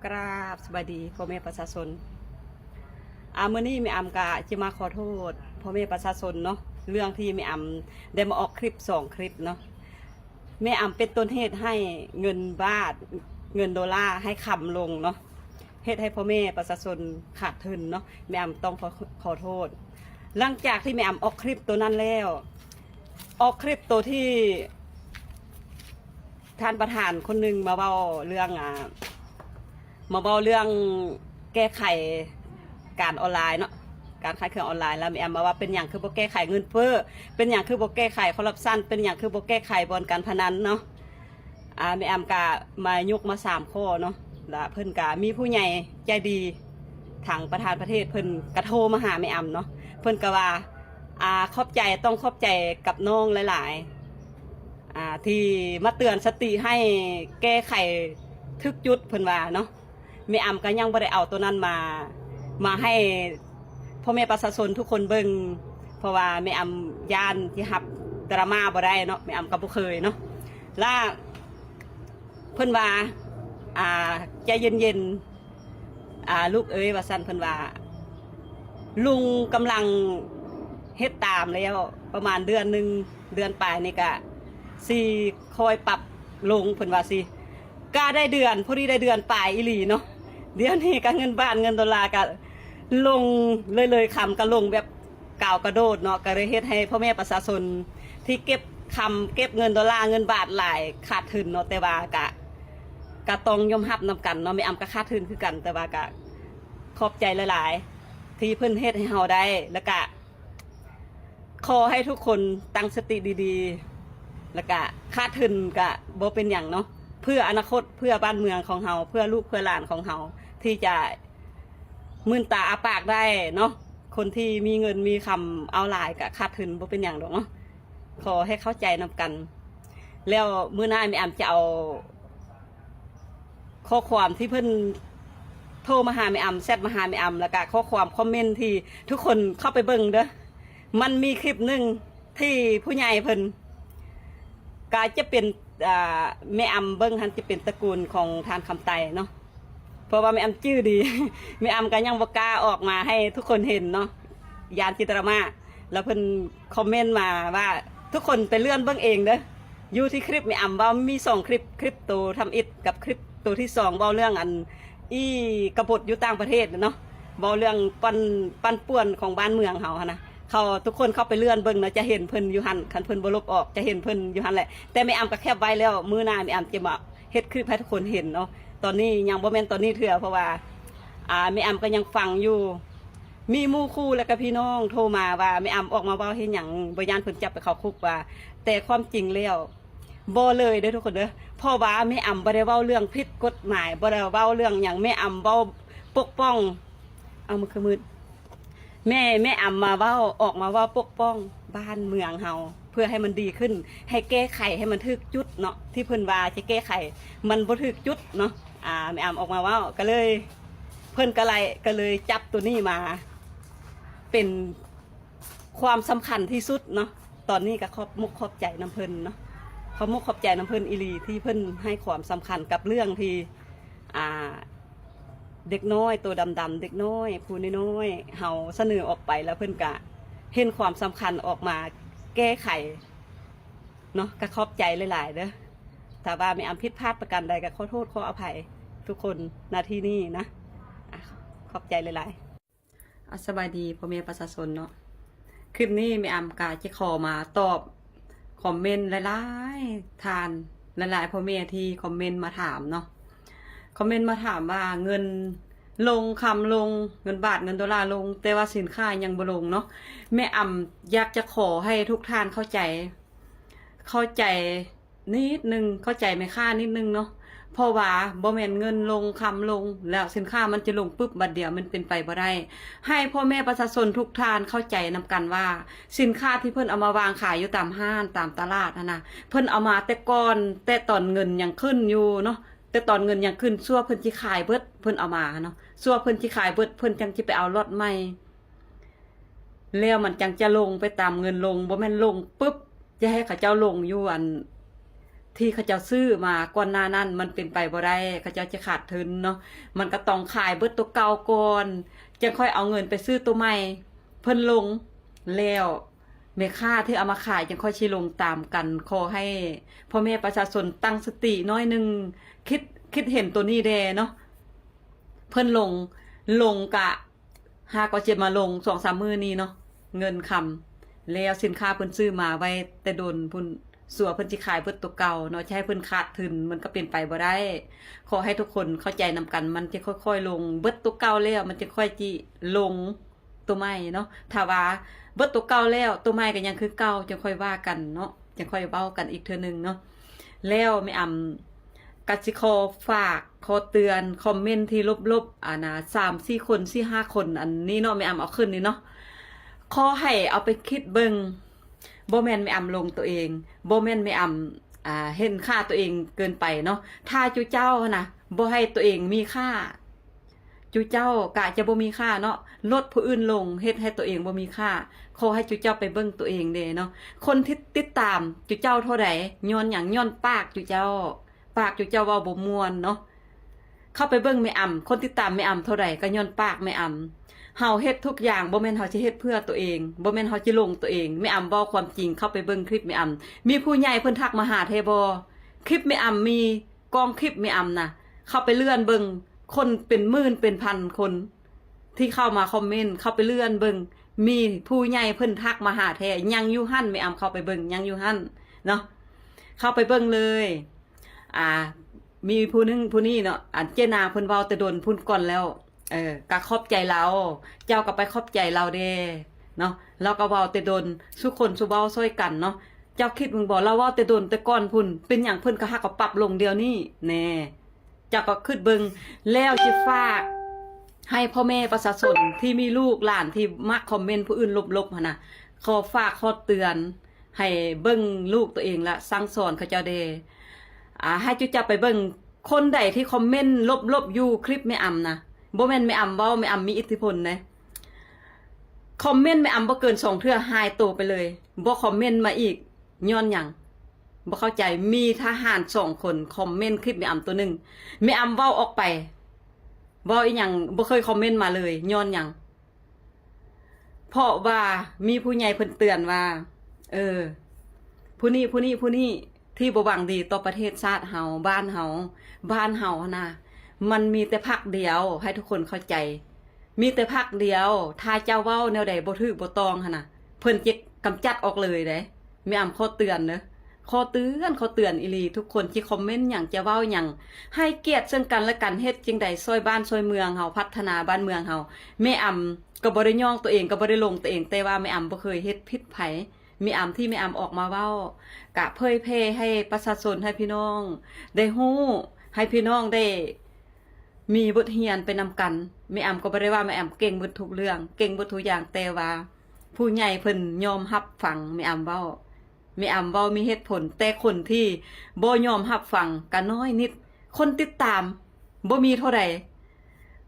ກາບສະບາຍດີພໍ່ແມ່ປະຊາຊົນ. ອາ ມື້ນີ້ແມ່ອຳກະຈະມາຂໍໂທດພໍ່ແມ່ປະຊາຊົນເນາະ ເລື່ອງທີ່ແມ່ອຳໄດ້ມາອອກຄລິບສອງຄລິບເນາະ. ແມ່ອຳເປັນຕົ້ນເຫດໃຫ້ເງິນບາດ ເງິນໂດລາໃຫ້ຄຳລົງເນາະ ເຮັດໃຫ້ພໍ່ແມ່ປະຊາຊົນຂາດທຶນເນາະ. ແມ່ອຳຕ້ອງຂໍ ຂໍໂທດ. ຫຼັງຈາກທີ່ແມ່ອຳອອກຄລິບໂຕນັ້ນແລ້ວ ອອກຄລິບໂຕທີ່ ທ່ານປະທານຄົນໜຶ່ງມາເວົ້າເລື່ອງ ອ່າ ມາເວົ້າເລື່ອງແກ້ໄຂການອອນລາຍເນາະ ການຂາຍເຄື່ອງອອນລາຍ ແລ້ວແມ່ອຳມາວ່າ ເປັນຫຍັງຄືບໍ່ແກ້ໄຂເງິນເຟີ້? ເປັນຫຍັງຄືບໍ່ແກ້ໄຂຄໍຣັບຊັນ? ເປັນຫຍັງຄືບໍ່ແກ້ໄຂບ່ອນການພະນັນເນາະ? ອາ ແມ່ອຳກະມາຍົກມາສາມຂໍ້ເນາະ ລະເພິ່ນກະມີຜູ້ໃຫຍ່ໃຈດີ ທາງປະທານປະເທດເພິ່ນກະໂທມາຫາແມ່ອຳເນາະ ເພິ່ນກະວ່າ ອາ ຂອບໃຈ ຕ້ອງຂອບໃຈກັບນ້ອງຫຼາຍໆ ອາ ທີ່ມາເຕືອນສະຕິໃຫ້ແກ້ໄຂຖືກຈຸດ ເພິ່ນວ່າເນາະ. ແມ່ອຳກະຍັງບໍ່ໄດ້ເອົາໂຕນັ້ນມາ ມາໃຫ້ພໍ່ແມ່ປະຊາຊົນທຸກຄົນເບິ່ງ ເພາະວ່າແມ່ອຳຢ້ານຊິຮັບດຣາມາບໍ່ໄດ້ເນາະ ແມ່ອຳກະບໍ່ເຄີຍເນາະ. ລະເພິ່ນວ່າ ອາ ໃຈເຢັນໆ ອາ ລູກເອີຍ ວ່າຊັ້ນ ເພິ່ນວ່າ ລຸງກຳລັງເຮັດຕາມແລ້ວ ປະມານເດືອນໜຶ່ງ ເດືອນປາຍນີ້ກະຊິຄ່ອຍປັບລົງ ເພິ່ນວ່າຊີ້. ກະໄດ້ເດືອນ ພໍດີໄດ້ເດືອນປາຍອີ່ຫຼີເນາະ. ດຽວນີ້ກະເງິນບາດເງິນໂດລາກະລົງ ເລີຍໆຄຳກະລົງແບບ ກ້າວກະໂດດເນາະ ກະເລີຍເຮັດໃຫ້ພໍ່ແມ່ປະຊາຊົນທີ່ເກັບຄຳເກັບເງິນໂດລາເງິນບາດຫຼາຍ ຂາດທຶນເນາະ. ແຕ່ວ່າກະ ກະຕ້ອງຍອມຮັບນຳກັນເນາະ ແມ່ອຳກະຂາດທຶນຄືກັນ ແຕ່ວ່າກະຂອບໃຈຫຼາຍໆ ທີ່ເພິ່ນເຮັດໃຫ້ເຮົາໄດ້ ແລ້ວກະຂໍໃຫ້ທຸກຄົນຕັ້ງສະຕິດີໆ ແລ້ວກະຂາດທຶນກະບໍ່ເປັນຫຍັງເນາະ ເພື່ອອະນາຄົດ ເພື່ອບ້ານເມືອງຂອງເຮົາ ເພື່ອລູກເພື່ອຫຼານຂອງເຮົາ ທີ່ຈະ ມື່ນຕາອ້າປາກໄດ້ເນາະ. ຄົນທີ່ມີເງິນມີຄຳເອົາຫຼາຍກະຂາດທຶນ ບໍ່ເປັນຫຍັງດອກເນາະ. ຂໍໃຫ້ເຂົ້າໃຈນຳກັນ. ແລ້ວມື້ໜ້າແມ່ອຳຈະເອົາຂໍ້ຄວາມທີ່ເພິ່ນໂທມາຫາແມ່ອຳ ແຊັດມາຫາແມ່ອຳ ແລ້ວກະຂໍ້ຄວາມຄອມເມັນທີ່ທຸກຄົນເຂົ້າໄປເບິ່ງເດີ. ມັນມີຄລິບໜຶ່ງ ທີ່ຜູ້ໃຫຍ່ເພິ່ນ ກະຈະເປັນ ອ່າ ແມ່ອຳເບິ່ງຫັ້ນຈະເປັນຕະກູນຂອງທ່ານຄຳໄຕເນາະ ເພາະວ່າແມ່ອຳຈື່ດີ ແມ່ອຳກະຍັງບໍ່ກ້າອອກມາໃຫ້ທຸກຄົນເຫັນເນາະ ຢ້ານຈິດຕະລະມາ. ແລ້ວເພິ່ນຄອມເມັນມາວ່າ ທຸກຄົນໄປເລື່ອນເບິ່ງເອງເດີ ຢູ່ທີ່ຄລິບແມ່ອຳເວົ້າມີສອງຄລິບ ຄລິບໂຕທຳອິດກັບຄລິບໂຕທີສອງ ເວົ້າເລື່ອງອັນ ອີ່ກະບົດຢູ່ຕ່າງປະເທດເນາະ ເວົ້າເລື່ອງປັ່ນ ປັ່ນປ່ວນຂອງບ້ານເມືອງເຮົາຫັ້ນນະ ເຂົາ ທຸກຄົນເຂົ້າໄປເລື່ອນເບິ່ງເນາະ ຈະເຫັນເພິ່ນຢູ່ຫັ້ນ ຄັນເພິ່ນບໍ່ລົບອອກ ຈະເຫັນເພິ່ນຢູ່ຫັ້ນແຫຼະ. ແຕ່ແມ່ອຳກໍແຄັບໄວ້ແລ້ວ ມື້ໜ້າແມ່ອຳຈະມາເຮັດຄລິບໃຫ້ທຸກຄົນເຫັນເນາະ. ຕອນນີ້ຍັງບໍ່ແມ່ນຕອນນີ້ເທື່ອ ເພາະວ່າ ອ່າ ແມ່ອຳກໍຍັງຟັງຢູ່. ມີໝູ່ຄູ່ ແລະກະພີ່ນ້ອງໂທມາວ່າ ແມ່ອຳອອກມາເວົ້າເຮັດຫຍັງ ບໍ່ຢ້ານເພິ່ນຈັບໄປເຂົ້າຄຸກວ່າ ແຕ່ຄວາມຈິງແລ້ວ ບໍ່ເລີຍເດີທຸກຄົນເດີ ເພາະວ່າແມ່ອຳບໍ່ໄດ້ເວົ້າເລື່ອງຜິດກົດໝາຍ ບໍ່ໄດ້ເວົ້າເລື່ອງຫຍັງ ແມ່ອຳເວົ້າປົກປ້ອງ ເອົາ ມັນຄືມືດ ແມ່ ແມ່ອຳມາເວົ້າ ອອກມາເວົ້າປົກປ້ອງບ້ານເມືອງເຮົາ ເພື່ອໃຫ້ມັນດີຂຶ້ນ ໃຫ້ແກ້ໄຂໃຫ້ມັນຖືກຈຸດເນາະ ທີ່ເພິ່ນວ່າຈະແກ້ໄຂ ມັນບໍ່ຖືກຈຸດເນາະ. ອາ ແມ່ອຳອອກມາເວົ້າ ກະເລີຍ ເພິ່ນກະໄລ່ ກະເລີຍຈັບໂຕນີ້ມາເປັນ ຄວາມສຳຄັນທີ່ສຸດເນາະ. ຕອນນີ້ກໍຂອບມຸກຂອບໃຈນຳເພິ່ນເນາະ ຂອບມຸກຂອບໃຈນຳເພິ່ນອີ່ຫຼີ ທີ່ເພິ່ນໃຫ້ຄວາມສຳຄັນກັບເລື່ອງທີ່ ອ່າ ເດັກນ້ອຍໂຕດຳໆ ເດັກນ້ອຍຜູ້ນ້ອຍໆ ເຮົາສະເໜີອອກໄປ ແລ້ວເພິ່ນກະເຫັນຄວາມສຳຄັນອອກມາແກ້ໄຂເນາະ. ກໍຂອບໃຈຫຼາຍໆເດີ ຖ້າວ່າແມ່ອຳຜິດພາດປະການໃດກໍຂໍໂທດຂໍອະໄພທຸກຄົນ ນະທີ່ນີ້ນະ. ອາ ຂອບໃຈຫຼາຍໆ. ອາ ສະບາຍດີພໍ່ແມ່ປະຊາຊົນເນາະ ຄລິບນີ້ແມ່ອຳກະຈະຂໍມາຕອບຄອມເມັນຫຼາຍໆທ່ານ ຫຼາຍໆພໍ່ແມ່ທີ່ຄອມເມັນມາຖາມເນາະ ຄອມເມັນມາຖາມວ່າເງິນລົງ ຄຳລົງ ເງິນບາດ ເງິນໂດລາລົງ ແຕ່ວ່າສິນຄ້າຍັງບໍ່ລົງເນາະ. ແມ່ອຳຢາກຈະຂໍໃຫ້ທຸກທ່ານເຂົ້າໃຈ ເຂົ້າໃຈ ນິດໜຶ່ງ ເຂົ້າໃຈແມ່ຄ້ານິດໜຶ່ງເນາະ ເພາະວ່າບໍ່ແມ່ນເງິນລົງຄຳລົງ ແລ້ວສິນຄ້າມັນຈະລົງປຶບບາດດຽວ ມັນເປັນໄປບໍ່ໄດ້. ໃຫ້ພໍ່ແມ່ປະຊາຊົນທຸກທ່ານເຂົ້າໃຈນຳກັນວ່າ ສິນຄ້າທີ່ເພິ່ນເອົາມາວາງຂາຍຢູ່ຕາມຮ້ານຕາມຕະຫຼາດຫັ້ນນະ ເພິ່ນເອົາມາແຕ່ກ່ອນ ແຕ່ຕອນເງິນຍັງຂຶ້ນຢູ່ເນາະ ແຕ່ຕອນເງິນຍັງຂຶ້ນ ຊົ່ວເພິ່ນຊິຂາຍເບິດ ເພິ່ນເອົາມາເນາະ ຊົ່ວເພິ່ນຊິຂາຍເບິດ ເພິ່ນຈັ່ງຊິໄປເອົາລັອດໃໝ່. ແລ້ວມັນຈັ່ງຈະລົງໄປຕາມເງິນລົງ ບໍ່ແມ່ນລົງປຶບ ຈະໃຫ້ເຂົາເຈົ້າລົງຢູ່ອັນ ທີ່ເຂົາເຈົ້າຊື້ມາກ່ອນໜ້ານັ້ນ ມັນເປັນໄປບໍ່ໄດ້ ເຂົາເຈົ້າຈະຂາດທຶນເນາະ. ມັນກໍຕ້ອງຂາຍເບິດໂຕເກົ່າກ່ອນ ຈັ່ງຄ່ອຍເອົາເງິນໄປຊື້ໂຕໃໝ່. ເພິ່ນລົງແລ້ວ ແມ່ຄ້າທີ່ເອົາມາຂາຍ ຈັ່ງຄ່ອຍຊິລົງຕາມກັນ. ຂໍໃຫ້ພໍ່ແມ່ປະຊາຊົນຕັ້ງສະຕິໜ້ອຍໜຶ່ງ ຄິດ ຄິດເຫັນໂຕນີ້ແດ່ເນາະ. ເພິ່ນລົງ ລົງກະ ຫາກໍຈະມາລົງສອງສາມມື້ນີ້ເນາະ ເງິນຄຳ ແລ້ວສິນຄ້າເພິ່ນຊື້ມາໄວ້ແຕ່ດົນພຸ້ນ ຊົ່ວເພິ່ນຊິຂາຍເບິດໂຕເກົ່າເນາະ ຈະໃຫ້ເພິ່ນຂາດທຶນ ມັນກໍເປັນໄປບໍ່ໄດ້. ຂໍໃຫ້ທຸກຄົນເຂົ້າໃຈນຳກັນ ມັນຈະຄ່ອຍໆລົງ ເບິດໂຕເກົ່າແລ້ວ ມັນຈະຄ່ອຍຊິລົງໂຕໃໝ່ເນາະ. ຖ້າວ່າເບິດໂຕເກົ່າແລ້ວ ໂຕໃໝ່ກໍຍັງຄືເກົ່າ ຈັ່ງຄ່ອຍວ່າກັນເນາະ ຈັ່ງຄ່ອຍເວົ້າກັນອີກເທື່ອໜຶ່ງເນາະ. ແລ້ວແມ່ອຳ ກະຊິຂໍຝາກ ຂໍເຕືອນ ຄອມເມັນທີ່ລົບໆ ອັນນ່າ ສາມສີ່ຄົນ ສີ່ຫ້າຄົນ ອັນນີ້ເນາະ ແມ່ອຳເອົາຂຶ້ນນີ້ເນາະ ຂໍໃຫ້ເອົາໄປຄິດເບິ່ງ. ບໍ່ແມ່ນແມ່ອຳລົງໂຕເອງ ບໍ່ແມ່ນແມ່ອຳ ອ່າ ເຫັນຄ່າໂຕເອງເກີນໄປເນາະ. ຖ້າຈຸເຈົ້າຫັ້ນນະ ບໍ່ໃຫ້ໂຕເອງມີຄ່າ ຈຸເຈົ້າກະຈະບໍ່ມີຄ່າເນາະ ລົດຜູ້ອື່ນລົງ ເຮັດໃຫ້ໂຕເອງບໍ່ມີຄ່າ. ຂໍໃຫ້ຈຸເຈົ້າໄປເບິ່ງໂຕເອງແດ່ເນາະ ຄົນທີ່ຕິດຕາມຈຸເຈົ້າເທົ່າໃດ ຍ້ອນຫຍັງ? ຍ້ອນປາກຈຸເຈົ້າ ປາກຈຸເຈົ້າເວົ້າບໍ່ມ່ວນເນາະ. ເຂົ້າໄປເບິ່ງແມ່ອຳ ຄົນຕິດຕາມແມ່ອຳເທົ່າໃດ ກໍຍ້ອນປາກແມ່ອຳ. ເຮົາເຮັດທຸກຢ່າງ ບໍ່ແມ່ນເຮົາຊິເຮັດເພື່ອໂຕເອງ ບໍ່ແມ່ນເຮົາຊິລົງໂຕເອງ. ແມ່ອຳເວົ້າຄວາມຈິງ ເຂົ້າໄປເບິ່ງຄລິບແມ່ອຳ. ມີຜູ້ໃຫຍ່ເພິ່ນທັກມາຫາແທ້ບໍ່? ຄລິບແມ່ອຳມີ ກອງຄລິບແມ່ອຳນະ ເຂົ້າໄປເລື່ອນເບິ່ງ ຄົນເປັນໝື່ນເປັນພັນຄົນທີ່ເຂົ້າມາຄອມເມັນ ເຂົ້າໄປເລື່ອນເບິ່ງ ມີຜູ້ໃຫຍ່ເພິ່ນທັກມາຫາແທ້ ຍັງຢູ່ຫັ້ນ. ແມ່ອຳເຂົ້າໄປເບິ່ງ ຍັງຢູ່ຫັ້ນເນາະ ເຂົ້າໄປເບິ່ງເລີຍ. ອ່າ ມີຜູ້ໜຶ່ງຜູ້ນີ້ເນາະ ອັນເຈນາເພິ່ນເວົ້າແຕ່ດົນພຸ້ນກ່ອນແລ້ວ ເອີ ກະຂອບໃຈລາວ ເຈົ້າກໍໄປຂອບໃຈລາວແດ່ເນາະ. ລາວກໍເວົ້າແຕ່ດົນ ສູ່ຄົນສູ່ເວົ້າຊ່ອຍກັນເນາະ. ເຈົ້າຄິດເບິ່ງບໍ່ ລາວເວົ້າແຕ່ດົນແຕ່ກ່ອນພຸ້ນ ເປັນຫຍັງເພິ່ນກໍຫາກໍປັບລົງດຽວນີ້ແນ່. ເຈົ້າກໍຄິດເບິ່ງ ແລ້ວຊິຝາກໃຫ້ພໍ່ແມ່ປະຊາຊົນທີ່ມີລູກຫຼານທີ່ມັກຄອມເມັນຜູ້ອື່ນລົບໆຫັ້ນນະ ຂໍຝາກຂໍເຕືອນ ໃຫ້ເບິ່ງລູກໂຕເອງ ແລະ ສັ່ງສອນເຂົາເຈົ້າແດ່. ອ່າ ໃຫ້ຈຸເຈົ້າໄປເບິ່ງ ຄົນໃດທີ່ຄອມເມັນລົບໆຢູ່ຄລິບແມ່ອຳນະ ບໍ່ແມ່ນແມ່ອຳເວົ້າ ແມ່ອຳມີອິດທິພົນເດ້. ຄອມເມັນແມ່ອຳບໍ່ເກີນສອງເທື່ອ ຫາຍໂຕໄປເລີຍ ບໍ່ຄອມເມັນມາອີກ. ຍ້ອນຫຍັງ? ບໍ່ເຂົ້າໃຈ. ມີທະຫານສອງຄົນຄອມເມັນຄລິບແມ່ອຳໂຕໜຶ່ງ ແມ່ອຳເວົ້າອອກໄປ ເວົ້າອີ່ຫຍັງ ບໍ່ເຄີຍຄອມເມັນມາເລີຍ. ຍ້ອນຫຍັງ? ເພາະວ່າມີຜູ້ໃຫຍ່ເພິ່ນເຕືອນວ່າ ເອີ ຜູ້ນີ້ ຜູ້ນີ້ ຜູ້ນີ້ ທີ່ບໍ່ຫວັງດີຕໍ່ປະເທດຊາດເຮົາ ບ້ານເຮົາ ບ້ານເຮົາຫັ້ນນະ ມັນມີແຕ່ພັກດຽວ ໃຫ້ທຸກຄົນເຂົ້າໃຈ ມີແຕ່ພັກດຽວ. ຖ້າເຈົ້າເວົ້າແນວໃດບໍ່ຖືກບໍ່ຕ້ອງຫັ້ນນະ ເພິ່ນຈະກຳຈັດອອກເລີຍເດ້. ແມ່ອຳຂໍເຕືອນເດີ ຂໍເຕືອນ ຂໍເຕືອນອີ່ຫຼີ ທຸກຄົນທີ່ຄອມເມັນຫຍັງ ຈະເວົ້າຫຍັງ ໃຫ້ກຽດເຊິ່ງກັນແລະກັນ. ເຮັດຈັ່ງໃດຊ່ອຍບ້ານຊ່ອຍເມືອງເຮົາ ພັດທະນາບ້ານເມືອງເຮົາ. ແມ່ອຳກໍບໍ່ໄດ້ຍ້ອງຕົວເອງ ກໍບໍ່ໄດ້ລົງຕົວເອງ ແຕ່ວ່າແມ່ອຳບໍ່ເຄີຍເຮັດຜິດໃຜ. ແມ່ອຳ ທີ່ແມ່ອຳອອກມາເວົ້າ ກະເຜີຍແຜ່ໃຫ້ປະຊາຊົນ ໃຫ້ພີ່ນ້ອງໄດ້ຮູ້ ໃຫ້ພີ່ນ້ອງໄດ້ມີບົດຮຽນໄປນຳກັນ. ແມ່ອຳກໍບໍ່ໄດ້ວ່າແມ່ອຳເກັ່ງເບິດທຸກເລື່ອງ ເກັ່ງເບິດທຸກຢ່າງ ແຕ່ວ່າຜູ້ໃຫຍ່ເພິ່ນຍອມຮັບຟັງແມ່ອຳເວົ້າ. ແມ່ອຳເວົ້າມີເຫດຜົນ ແຕ່ຄົນທີ່ບໍ່ຍອມຮັບຟັງກະນ້ອຍນິດ. ຄົນຕິດຕາມບໍ່ມີເທົ່າໃດ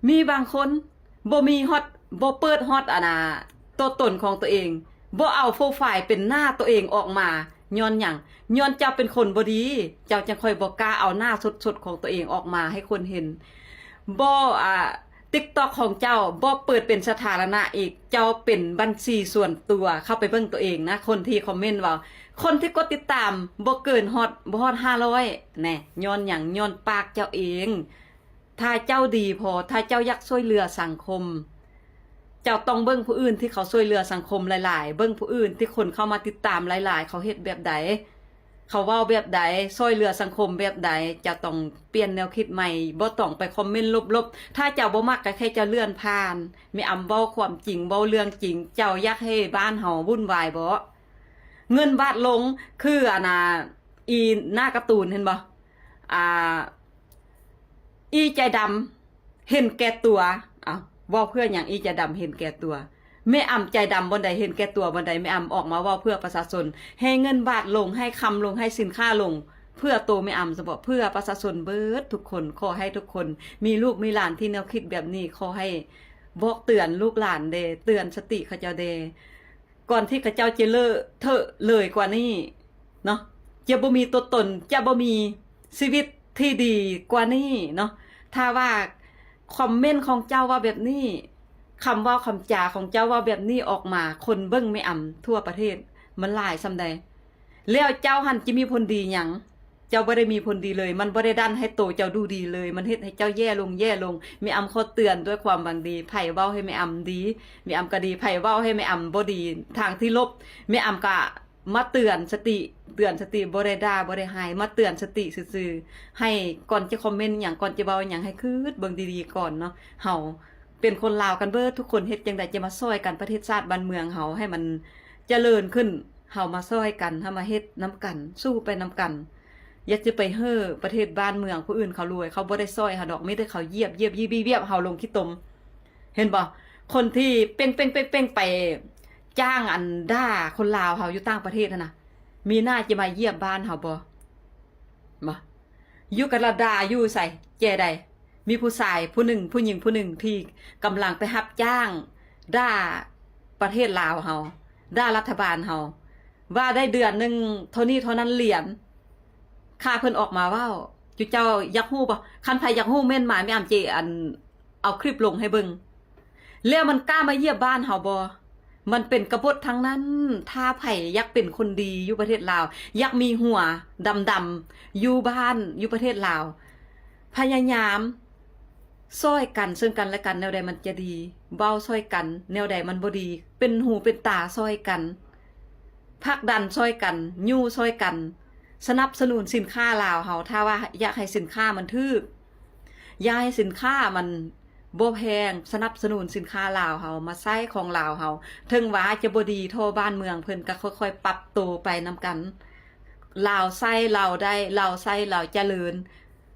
ມີບາງຄົນບໍ່ມີຮອດ ບໍ່ເປີດຮອດ ອັນນ່າ ຕົວຕົນຂອງຕົວເອງ ບໍ່ເອົາໂປຣໄຟລ໌ເປັນໜ້າຕົວເອງອອກມາ. ຍ້ອນຫຍັງ? ຍ້ອນເຈົ້າເປັນຄົນບໍ່ດີ ເຈົ້າຈັ່ງຄ່ອຍບໍ່ກ້າເອົາໜ້າສົດໆຂອງຕົວເອງອອກມາໃຫ້ຄົນເຫັນ. ບໍ່ ອ່າ TikTok ຂອງເຈົ້າບໍ່ເປີດເປັນສາທາລະນະອີກ ເຈົ້າເປັນບັນຊີສ່ວນຕົວ. ເຂົ້າໄປເບິ່ງຕົວເອງນະ ຄົນທີ່ຄອມເມັນເວົ້າ ຄົນທີ່ກົດຕິດຕາມບໍ່ເກີນຮອດ ບໍ່ຮອດຫ້າຮ້ອຍແນ່. ຍ້ອນຫຍັງ? ຍ້ອນປາກເຈົ້າເອງ. ຖ້າເຈົ້າດີພໍ ຖ້າເຈົ້າຢາກຊ່ວຍເຫຼືອສັງຄົມ ເຈົ້າຕ້ອງເບິ່ງຜູ້ອື່ນທີ່ເຂົາຊ່ວຍເຫຼືອສັງຄົມຫຼາຍໆ ເບິ່ງຜູ້ອື່ນທີ່ຄົນເຂົ້າມາຕິດຕາມຫຼາຍໆ ເຂົາເຮັດແບບໃດ ເຂົາເວົ້າແບບໃດ ຊ່ອຍເຫຼືອສັງຄົມແບບໃດ. ເຈົ້າຕ້ອງປ່ຽນແນວຄິດໃໝ່ ບໍ່ຕ້ອງໄປຄອມເມັນລົບໆ. ຖ້າເຈົ້າບໍ່ມັກ ກໍແຄ່ເຈົ້າເລື່ອນຜ່ານ. ແມ່ອຳເວົ້າຄວາມຈິງ ເວົ້າເລື່ອງຈິງ. ເຈົ້າຢາກໃຫ້ບ້ານເຮົາວຸ້ນວາຍບໍ? ເງິນບາດລົງ ຄື ອັນນ່າ ອີໜ້າກາຕູນເຫັນບໍ່? ອ່າ ອີໃຈດຳເຫັນແກ່ຕົວ. ອ້າວ ເວົ້າເພື່ອຫຍັງ ອີໃຈດຳເຫັນແກ່ຕົວ? ແມ່ອຳໃຈດຳບ່ອນໃດ ເຫັນແກ່ຕົວບ່ອນໃດ? ແມ່ອຳອອກມາເວົ້າເພື່ອປະຊາຊົນ ໃຫ້ເງິນບາດລົງ ໃຫ້ຄຳລົງ ໃຫ້ສິນຄ້າລົງ ເພື່ອໂຕແມ່ອຳສະເພາະ ເພື່ອປະຊາຊົນເບິດທຸກຄົນ. ຂໍໃຫ້ທຸກຄົນມີລູກມີຫຼານທີ່ແນວຄິດແບບນີ້ ຂໍໃຫ້ບອກເຕືອນລູກຫຼານແດ່ ເຕືອນສະຕິເຂົາເຈົ້າແດ່ ກ່ອນທີ່ເຂົາເຈົ້າຈະເລີະເທາະເລີຍກວ່ານີ້ເນາະ. ຈະບໍ່ມີຕົວຕົນ ຈະບໍ່ມີຊີວິດທີ່ດີກວ່ານີ້ເນາະ. ຖ້າວ່າຄອມເມັນຂອງເຈົ້າເວົ້າແບບນີ້ ຄຳເວົ້າຄຳຈາຂອງເຈົ້າເວົ້າແບບນີ້ອອກມາ ຄົນເບິ່ງແມ່ອຳທົ່ວປະເທດມັນຫຼາຍສ່ຳໃດ? ແລ້ວເຈົ້າຫັ້ນຈະມີຜົນດີຫຍັງ? ເຈົ້າບໍ່ໄດ້ມີຜົນດີເລີຍ. ມັນບໍ່ໄດ້ດັນໃຫ້ໂຕເຈົ້າດູດີເລີຍ. ມັນເຮັດໃຫ້ເຈົ້າແຍ່ລົງ ແຍ່ລົງ. ແມ່ອຳຂໍເຕືອນດ້ວຍຄວາມຫວັງດີ. ໃຜເວົ້າໃຫ້ແມ່ອຳດີ ແມ່ອຳກໍດີ. ໃຜເວົ້າໃຫ້ແມ່ອຳບໍ່ດີ ທາງທີ່ລົບ ແມ່ອຳກໍມາເຕືອນສະຕິ. ເຕືອນສະຕິ ບໍ່ໄດ້ດ່າ ບໍ່ໄດ້ຮ້າຍ. ມາເຕືອນສະຕິຊື່ໆ ໃຫ້ກ່ອນຈະຄອມເມັນຫຍັງ ກ່ອນຈະເວົ້າຫຍັງ ໃຫ້ຄິດເບິ່ງດີໆກ່ອນເນາະ. ເຮົາເປັນຄົນລາວກັນເບິດທຸກຄົນ. ເຮັດຈັ່ງໃດຈະມາຊ່ອຍກັນ ປະເທດຊາດບ້ານເມືອງເຮົາໃຫ້ມັນຈະເລີນຂຶ້ນ? ເຮົາມາຊ່ອຍກັນ ເຮົາມາເຮັດນຳກັນ ສູ້ໄປນຳກັນ. ຢ່າຊິໄປເຮີ້ປະເທດບ້ານເມືອງຜູ້ອື່ນເຂົາລວຍ ເຂົາບໍ່ໄດ້ຊ່ອຍເຮົາດອກ ມີແຕ່ເຂົາຢຽບ ຢຽບ ຢຽບ ຢຽບ ຢຽບເຮົາລົງຂີ້ຕົມ. ເຫັນບໍ່? ຄົນທີ່ເປັ້ງໆໆໆ ໄປຈ້າງອັນດ່າຄົນລາວເຮົາຢູ່ຕ່າງປະເທດຫັ້ນນະ ມີໜ້າຈະມາຢຽບບ້ານເຮົາບໍ່? ບໍ່. ຢູ່ການາດາຢູ່ໃສ ແຈໃດ? ມີຜູ້ຊາຍຜູ້ໜຶ່ງ ຜູ້ຍິງຜູ້ໜຶ່ງທີ່ກຳລັງໄປຮັບຈ້າງດ່າປະເທດລາວເຮົາ ດ່າລັດຖະບານເຮົາ ວ່າໄດ້ເດືອນໜຶ່ງເທົ່ານີ້ເທົ່ານັ້ນຫຼຽນ. ຂ້າເພິ່ນອອກມາເວົ້າ ຈຸເຈົ້າຢາກຮູ້ບໍ່? ຄັນໃຜຢາກຮູ້ເມັນມາ ແມ່ອຳເຈ ອັນ ເອົາຄລິບລົງໃຫ້ເບິ່ງ. ແລ້ວມັນກ້າມາຢຽບບ້ານເຮົາບໍ່? ມັນເປັນກະບົດທັງນັ້ນ. ຖ້າໃຜຢາກເປັນຄົນດີຢູ່ປະເທດລາວ ຢາກມີຫົວດຳໆຢູ່ບ້ານຢູ່ປະເທດລາວ ພະຍາຍາມຊ່ອຍກັນເຊິ່ງກັນແລະກັນ ແນວໃດມັນຈະດີ ເວົ້າຊ່ອຍກັນ ແນວໃດມັນບໍ່ດີ ເປັນຫູເປັນຕາຊ່ອຍກັນ ຜັກດັນຊ່ອຍກັນ ຍູ້ຊ່ອຍກັນ ສະໜັບສະໜູນສິນຄ້າລາວເຮົາ. ຖ້າວ່າຢາກໃຫ້ສິນຄ້າມັນຖືກ ຢາກໃຫ້ສິນຄ້າມັນບໍ່ແພງ ສະໜັບສະໜູນສິນຄ້າລາວເຮົາ ມາໃຊ້ຂອງລາວເຮົາ ເຖິງວ່າຈະບໍ່ດີທໍ່ບ້ານເມືອງເພິ່ນ ກໍຄ່ອຍໆປັບໂຕໄປນຳກັນ. ລາວໃຊ້ລາວໄດ້ ລາວໃຊ້ລາວຈະເລີນ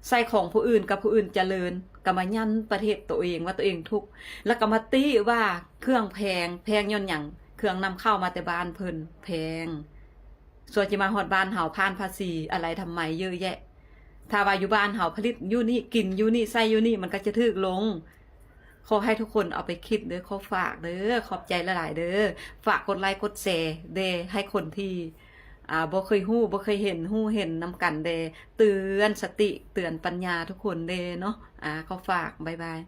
ໃຊ້ຂອງຜູ້ອື່ນກັບຜູ້ອື່ນຈະເລີນ ກໍມາຫຍັ້ນປະເທດໂຕເອງວ່າໂຕເອງທຸກ ແລ້ວກໍມາຕິວ່າເຄື່ອງແພງ ແພງຍ້ອນຫຍັງ? ເຄື່ອງນຳເຂົ້າມາແຕ່ບ້ານເພິ່ນແພງ ສ່ວນຈະມາຮອດບ້ານເຮົາ ຜ່ານພາສີອະໄລທຳໄມເຍອະແຍະ. ຖ້າວ່າຢູ່ບ້ານເຮົາຜະລິດຢູ່ນີ້ ກິນຢູ່ນີ້ ໃຊ້ຢູ່ນີ້ ມັນກໍຈະຖືກລົງ. ຂໍໃຫ້ທຸກຄົນເອົາໄປຄິດເດີ້ ຂໍຝາກເດີ້ ຂອບໃຈຫຼາຍໆເດີ້. ຝາກກົດໄລກົດແຊແດ່ ໃຫ້ຄົນທີ່ ອ່າ ບໍ່ເຄີຍຮູ້ ບໍ່ເຄີຍເຫັນ ຮູ້ເຫັນນຳກັນແດ່ ເຕືອນສະຕິ ເຕືອນປັນຍາທຸກຄົນແດ່ເນາະ. ອ່າ ຂໍຝາກ ບາຍບາຍ.